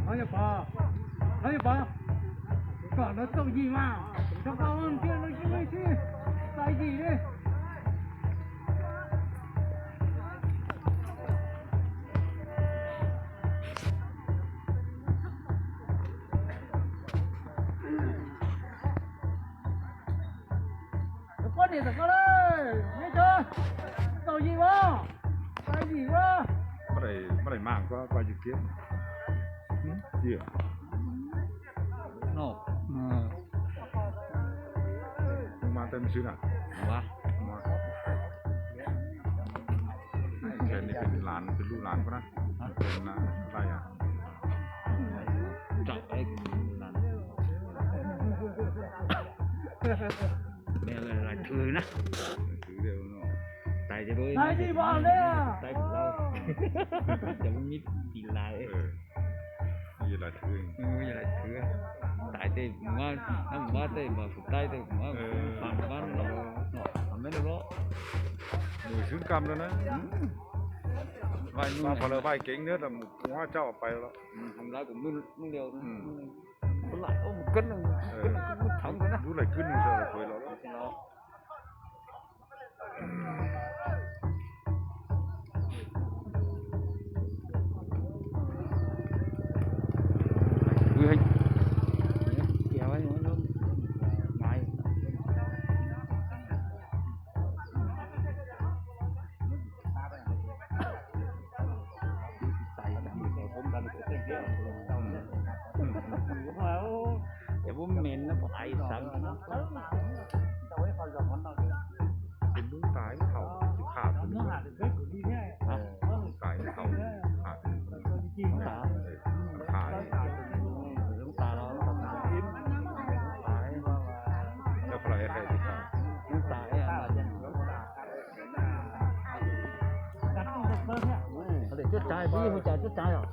Los yog pov, los yog pov, kom lawv txaus yim mas, rau qhov tias lawv tsis muaj ib txhij txais yim li. Poj niam tam koj le, nej cov txaus yim as, txais yim as. Maj daim mas koj pais yus kiab. Mas tej xwb na. Ces nws pem las, pem lub las koj na. Pem las, lais as. Lais thwv na. Tais ces lub, tais kuv lauj, ces lub nib tis lais. Lais thwv, tais tej mus, mus tej mas kuv tais tej mus, pam pam los, pam me los. Nws xwb kam lawm na. Vais nus, pha lawv vais keev thiab, mus ua coj pais los. Lawv kuj maj li, lub lais kwj nws sawv daws pais los. Ces muab me no pom ais xav. Ces lub tas ib thaum tsis qham, lub tas ib thaum tsis qham, qham, lub tas los, lub tas, lub tas, lub tas. Cuab tsav, peb hu cas cuab tsav os.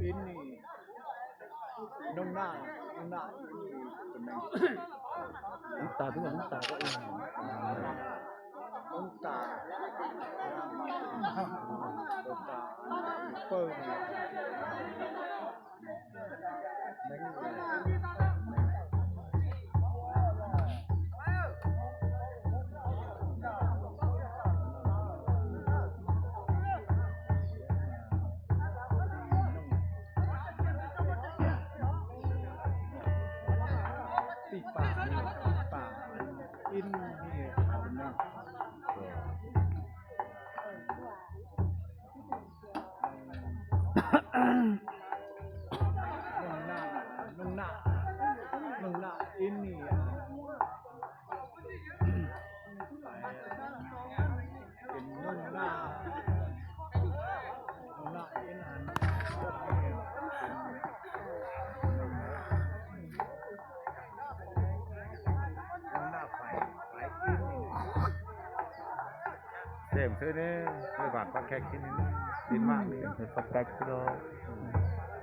Ib ni, noo na, noo na, noo tas, noo tas, noo tas, noo tas, pawg. Tij pam, tij pam, ib ni, noo na, noo na, ib ni. Tem xwb ne, lawv vam pab kheej xwb ne, din maj ne, pab kheej xwb los.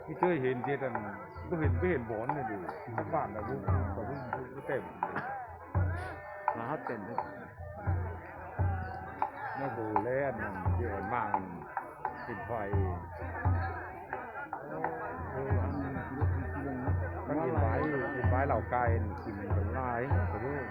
Ib txwm heev ces kuv heev, kuv heev npaum ne, pab vam ntawd kuv, kuv tem. Mas hab tem no kuv le ces mam tìm thoại. Các yên bái, yên bái Lào Cai thì mình còn la ấy, phải không?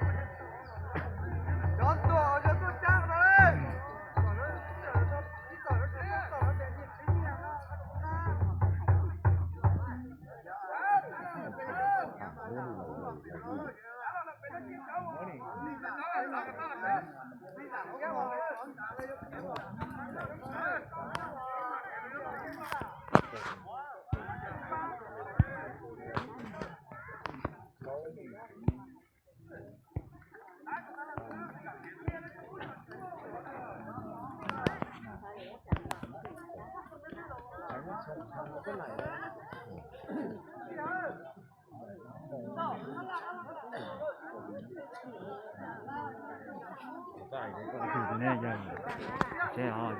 Tus ne yog tsev os.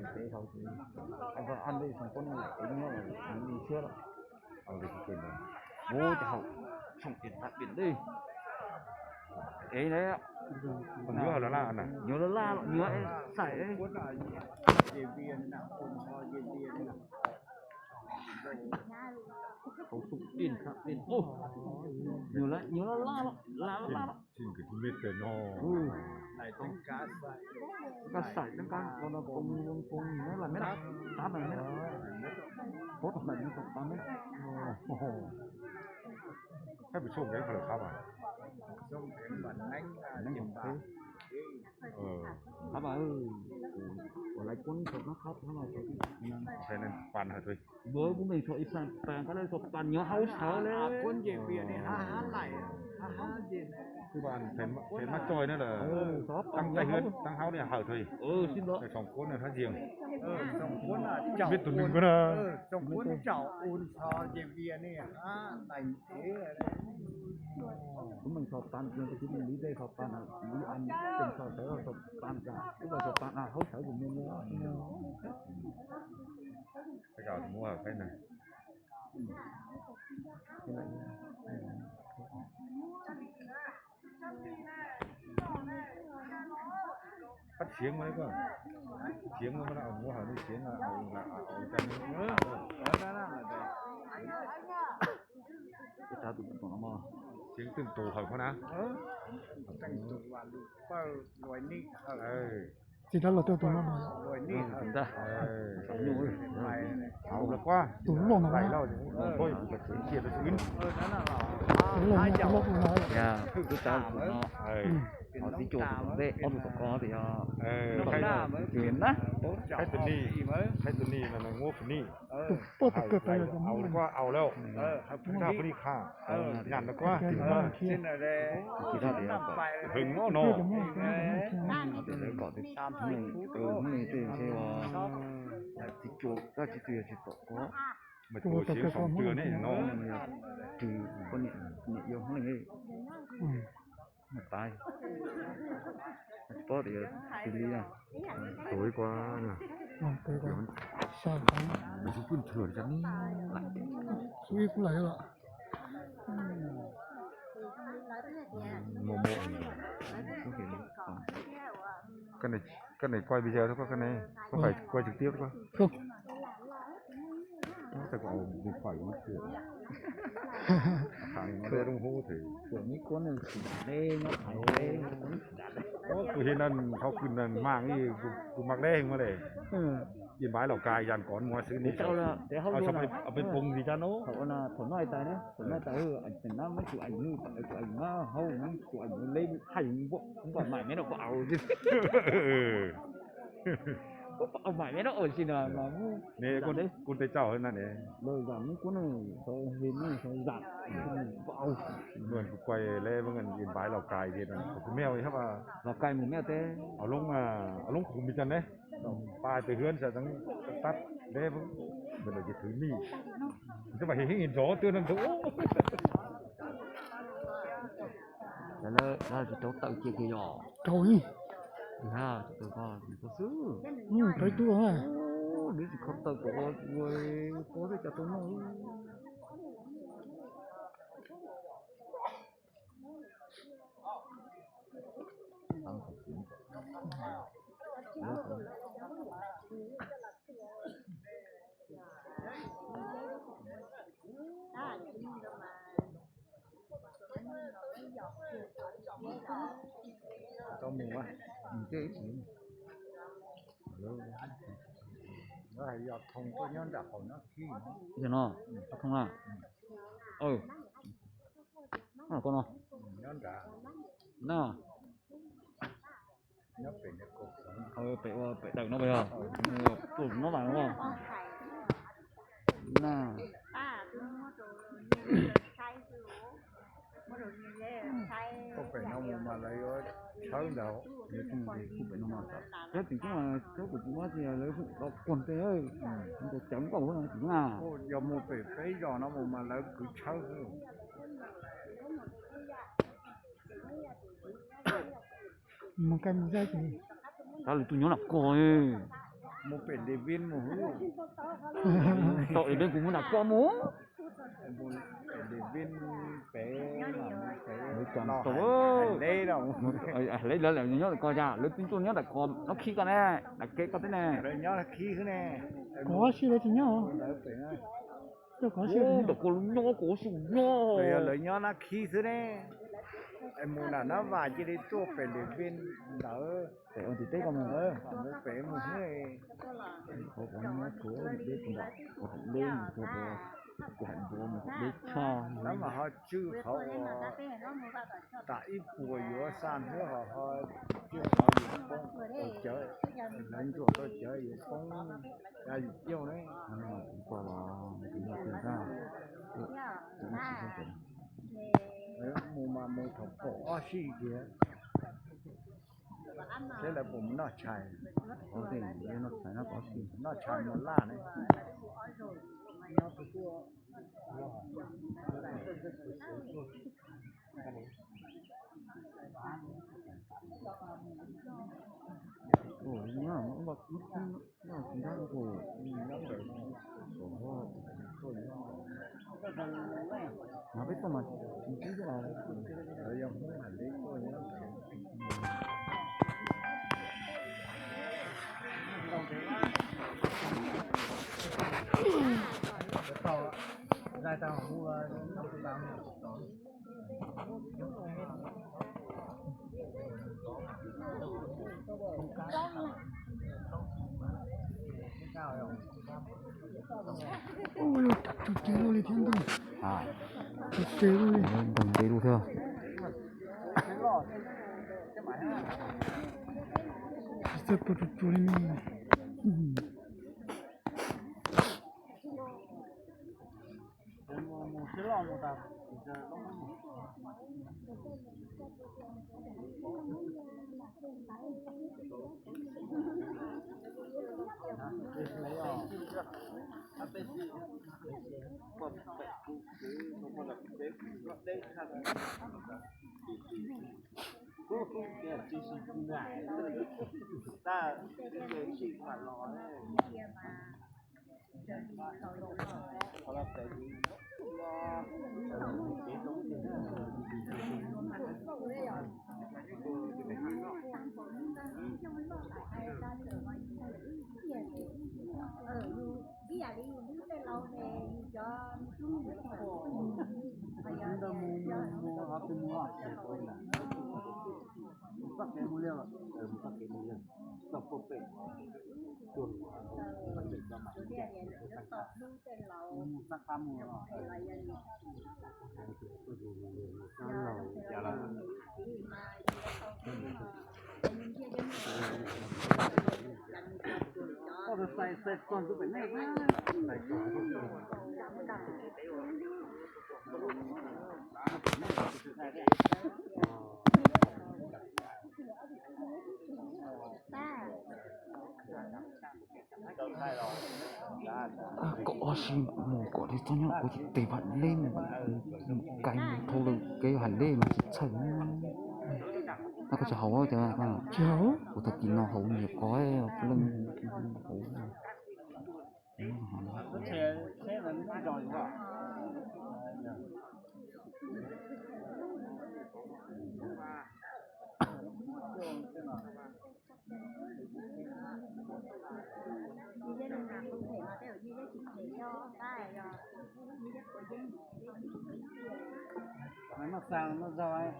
nws peb hauv ces, a, a, li xyoo kub no lawm, peb nyob li siab lawm. Ua li ces haum, xyoo pem fab pem dej. Es, nyuaj laj laj na, nyuaj laj laj, nyuaj xaim. Tau xyoo pem fab pem, nyuaj laj, nyuaj laj laj los, laj laj laj los. Nkag xaim, nkag ko no poob poob poob, nyob laj me na, tab laj me na. Poob tom lawm nyob tom tab me na. Thab pem xyoo kev qhov lawm qhab as? Neeb tom qheb. Qhab as, ua laiv kuab thaum no qhab, qhab as thaum, pas hawm thaum, kuv kuj meem thaum ib pas pas qab lawm thaum pas nyob hauv sawv le. Kuab nce vias ne, hab hab laim, hab hab nce. Kuj pas phem mab coj na lawm, taab taig hwb taab haub ne hawm thaum, xyoo kuab na hab nce. Peb tus neeg ko na. Xyoo kuab tsaum u ntxhov nce vias ne, hab laim ntev. Kuv meem thaum pas, kuv meem li dej thaum pas, li a tseem thaum sawv thaum pas, kuj thaum pas a hauv sawv kuv me li. Pab siav mas, siav mas, siav twm tus hawm ko na. Txiv dab los tej tus no no. Tus loj no. Tus loj no. Tus tab tus no. Ho tib co tus tom ntej, ob tug tom ko tias yog. Tus poj tawm kawg pais los cov Hmoob no. Tus poj tawm kawg pais los cov Hmoob no. Tsis ua tau kawg poj Hmoob no. Tus poj tawm kawg pais los cov Hmoob no. Tus ib ko, tus ib kuj lawm los. Koj nws quay video thôi, koj nws, koj phải quay trực tiếp thôi. Kuv hia nws thaum kws nws mag, kuv mag deb heev mas le. Yên Bái Lào Cai yàn cón mua xwb ni. Peb poob li cab no. Thaum no tais na, thaum no tais na, muab tus ảnh, tus ảnh hau, tus ảnh lấy hai, bốn bảy mét độ có ẩu chứ. Có bảy mét độ ẩu gì nữa mà. Nè, con, con tay trâu hơn nè. Rồi giảm nó cuốn này, sau hiền này, sau giảm. Wow. Mượn kuv quay leb với ngành Yên Bái Lào Cai thì nó có cái mèo ấy hả bà? Lào Cai một mèo thế. Ở lống, ở lống khủng bị chân đấy. Ba từ hướn sẽ thắng tắt đấy, mình là cái thứ nhì. Chứ mà hình hình gió tương năng thứ. Lawv tsis rau tawm kiag kiag yom. Rau li. Tsis tawm ko, tsis tawm xwb. Rau ib tug na. Lawv tsis kho tawm ko, ko xwb cas tau noj. Tau mus, mus tej ib sim. Yog thoo tuaj nyob nram qaum no khib. Yog no, thoo na. Ko no. Nyob nrad. Na. Nyob pem, pem ua pem dawm no puas yog? Tuaj no mas no. Na. Koj pem no mus mas lawv yuav tshawb ntawd. Cov tim kuj mas cov kuv tsis muab tias lawv hu tau kuag tej, cov cawv nkauj no tim na. Yog mus pem peb zos no mus mas lawv kwv tshawb xwb. Mus kais mus zaj ces. Tab lawv tuaj nyob nram ko. Mus pem Điện Biên mus hwb. Tom Điện Biên kuv mus nram ko mus. Pem Điện Biên pem, pem Los Hais, Hais Leb, Hais Leb lawv nyob nram ko cas lawv tuaj nyob nram ko no khib ko ne, nram kev ko teb ne. Lawv nyob khib xwb ne. Kov si lawv tsis nyob. Kov si nram ko nyob, kov si nyob. Lawv nyob nab khib xwb ne. Es mus nram nab vas cia li tuaj pem Điện Biên ntawd. Pem ua tim teb ko mus. Pem mus xwb. Qhov ko nyob rau deb nram, qhov deb mus rau, kuv hais npua mus qhov deb tshaj. Nab mas ho tswj qhov uas tas ib puas yuav xa hnub ho ho tswj qhov yuav poob ua cawv, lawv ntsuam rau cawv yuav poob ya yim caug ne. Mus mas mus thaum kaum ob sij kiag. Seb lawv puas mus noj tshais. Noj tshais mus laj ne. Mas peb tuaj mas tsis tib Ua cas tsum cev luaj li thiab ntag. Tsum cev luaj li. Ntog ntev luaj thiab. Txawj tua tsuag tsuag li ne. Kaum ob sib mus kom li txog nyob kuv tes vam leb mus kais mus dhau lawm kev hais leb mas tsis txhawj. Koj tsis haus cov? Tsis haus. Kuv tag kis no haus nyias ko leej haus. Noj xav noj zaug.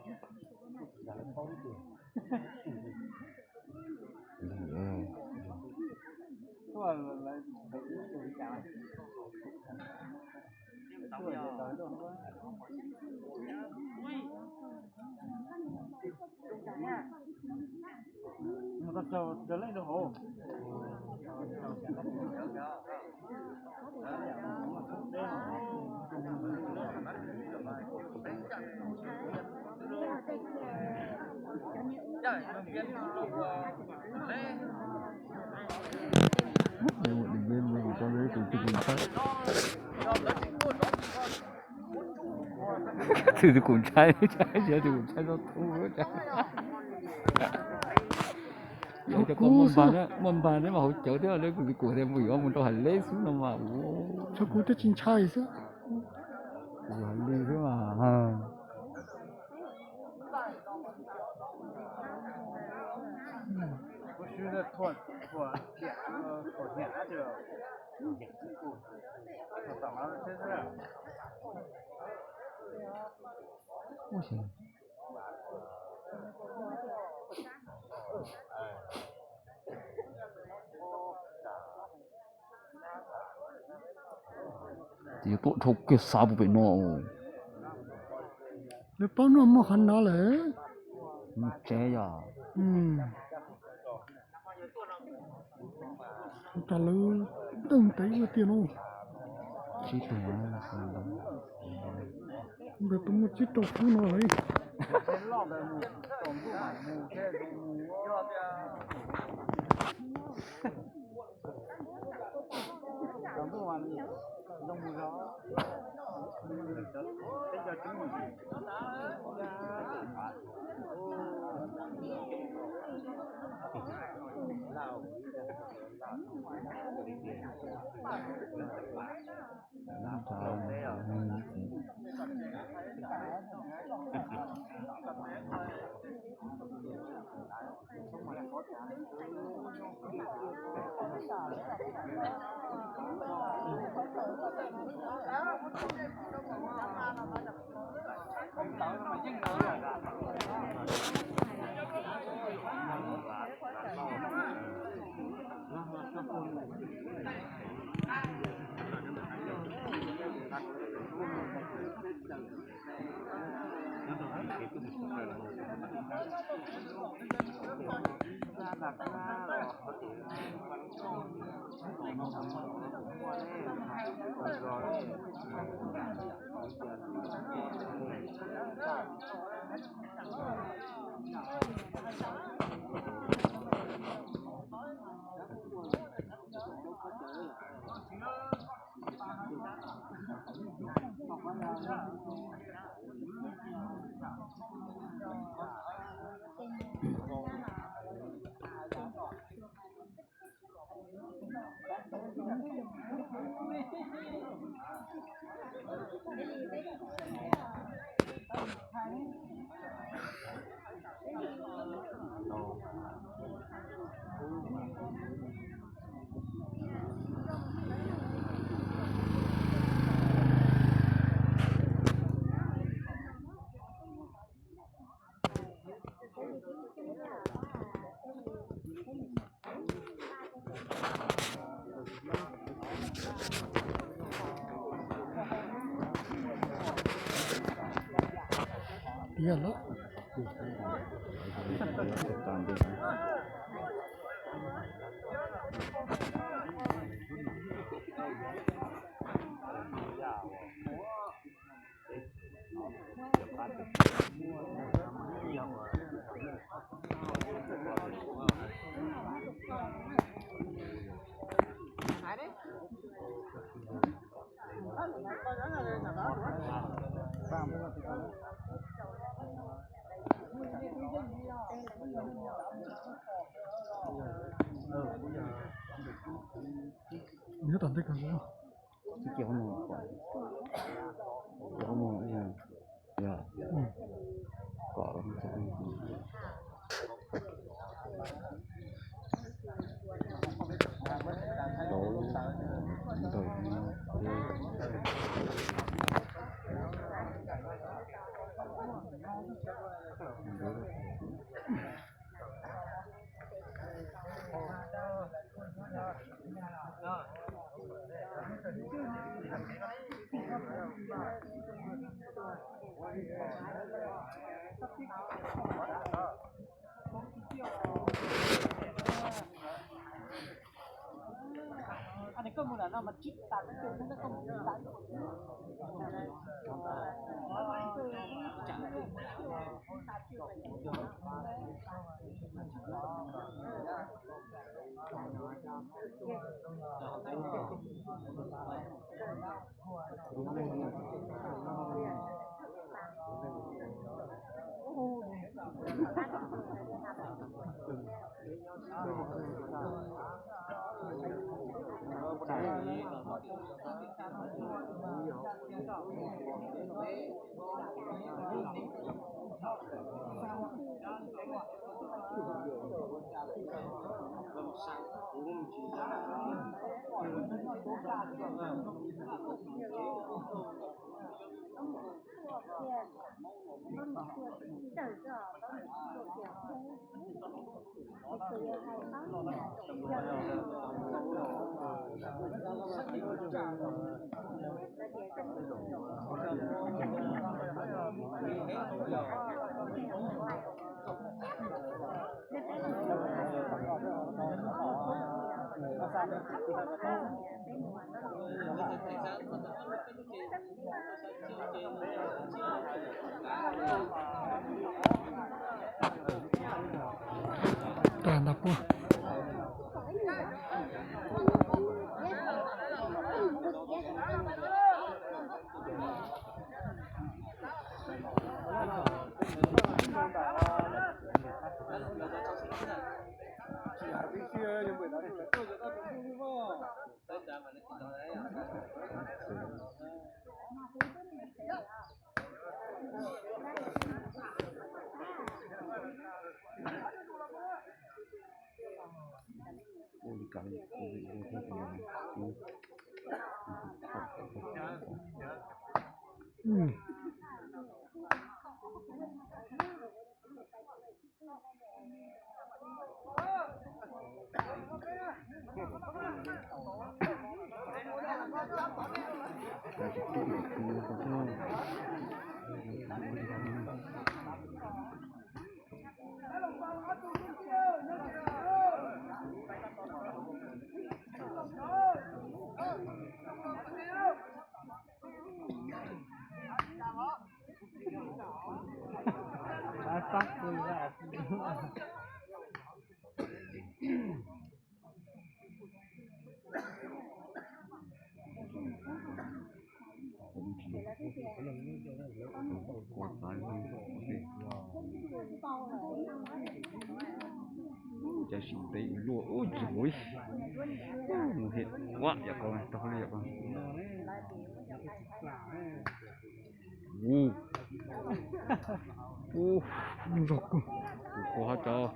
Tus tus kuv ntshai, tus kuv ntshai tau tu. Cov muaj npag, muaj npag neb mas hauv cawv thiab, kuv tus kuv tias mus yuav mus rau hais leb xwb no mas. Txog kuv twb tsis ntshai xwb. Kuv hais li xwb mas. Ua xyov. Ces yuav tuaj dhau kiag xav puag pem no. Lawv paub noj muaj qhov no lawm. Tsev yog. Ua cas lawv deej tev ua tiag no. Tsib tug. Nkawd twb muaj tsib rau khub no lawm. Nyob tom ntej kawg nkaus. Tib cia hauv no kom, cia hauv no, yog, kom rau ntawm no. Tag nrho puab. Cas sim ntev luaj ub yog mus hiam ua yom ko tau li yom ko. Ub, ub, nrog kawg, tus kua hab cov.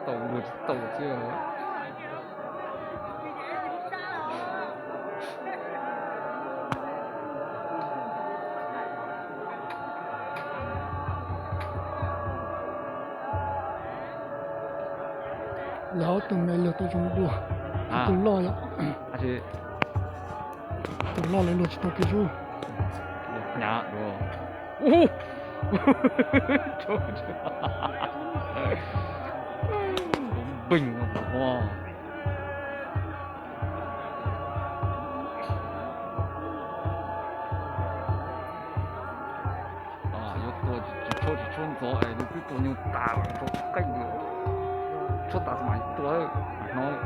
Tau luag tsis tau thiab. Lawv ob tug me luag tau zoo dua. Tus loj yom. Tus loj lawv luag tsis tau kev zub. Npeeg. Yuav tua tsis tshuab tsis tshuab ntxov es nws twb tua nyuj tas lawm, tshuab qeej lawm, tshuab tas mas tua hnov.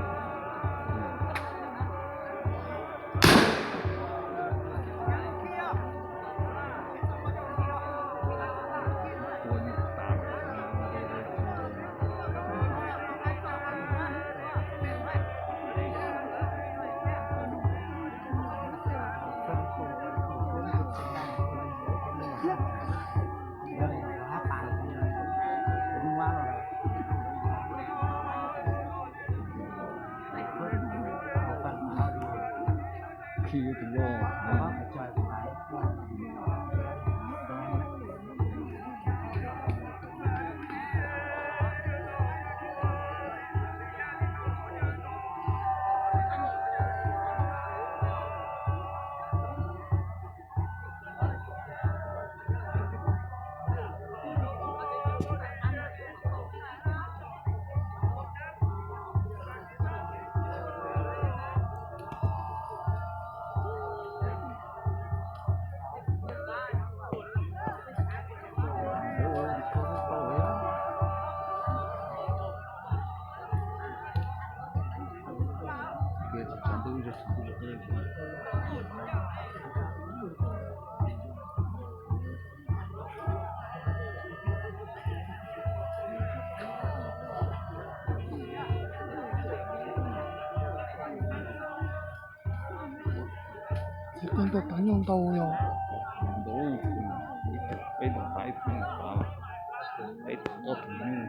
Ces peb ntau tav nyuj ntau yog. Peb ntau tav ib tug ntau tav, peb tug ob tug nyuj,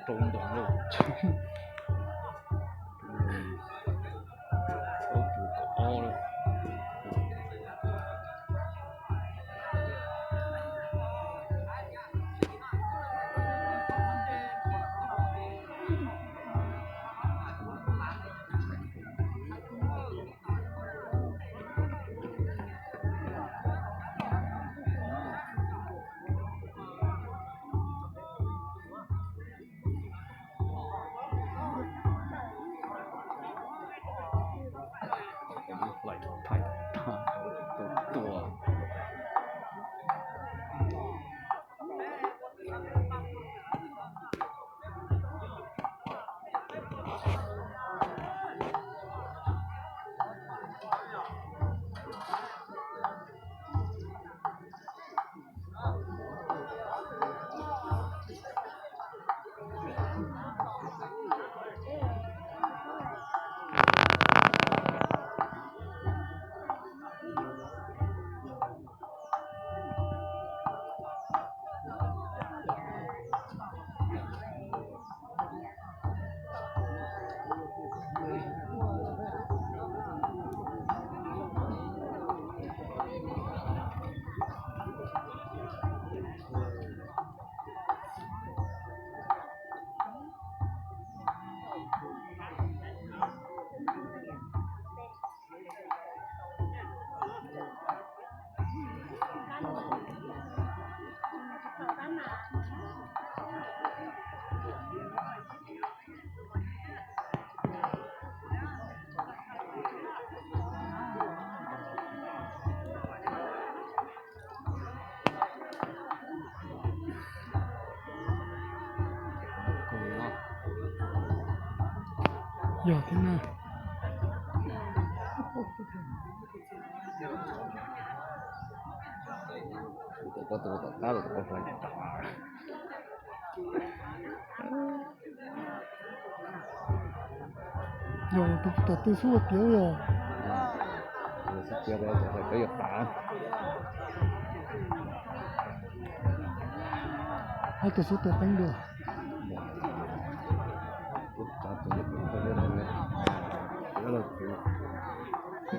rau ntau lawm. Ob tug kaum ob lawm. Yog thiab na. Tus tom qab los tus tom hlais tom. Yog tus tom tw xub tiav yog. Xub tiav peb yuav tas. Ob tug xub tiav qeeb dua.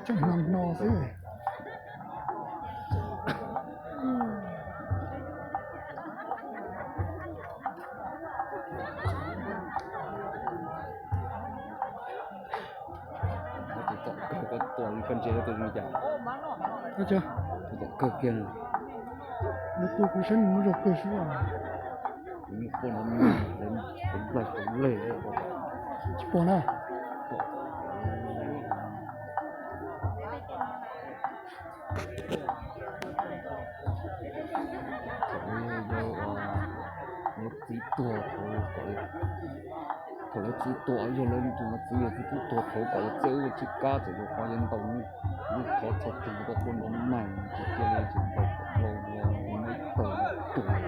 Tseem hno hno xwb. Tus tom kawg koj tua koj ntsia tus zoo li cas? Tus tom kawg kiag. Nws tua kuv saib nws muaj zog kawg xwb. Kuv nyuam quaj no, nplaig kuv leg. Tsis pom na. Thaum lawv txiv tuag, thaum lawv txiv tuag yog lawv tus no txiv, yog txiv tub tuag thaum kom lawv txawj wb tsis kab txawm yog qhov yog ntau lub qhov txog tug koj quaj nrov maig tsis kiag li tsis ntau kom dlhau no ib tag tuag.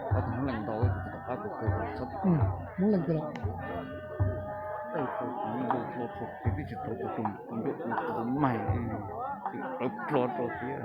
Qhov tug Hmoob Leej ntau tus tom qab tuag kawg, Hmoob Leej kawg los. Tej tug kuv ntau dlhau txog kev twb tsis tau tus tus ncauj ua tus maig, tseem plawv plho rau thiab.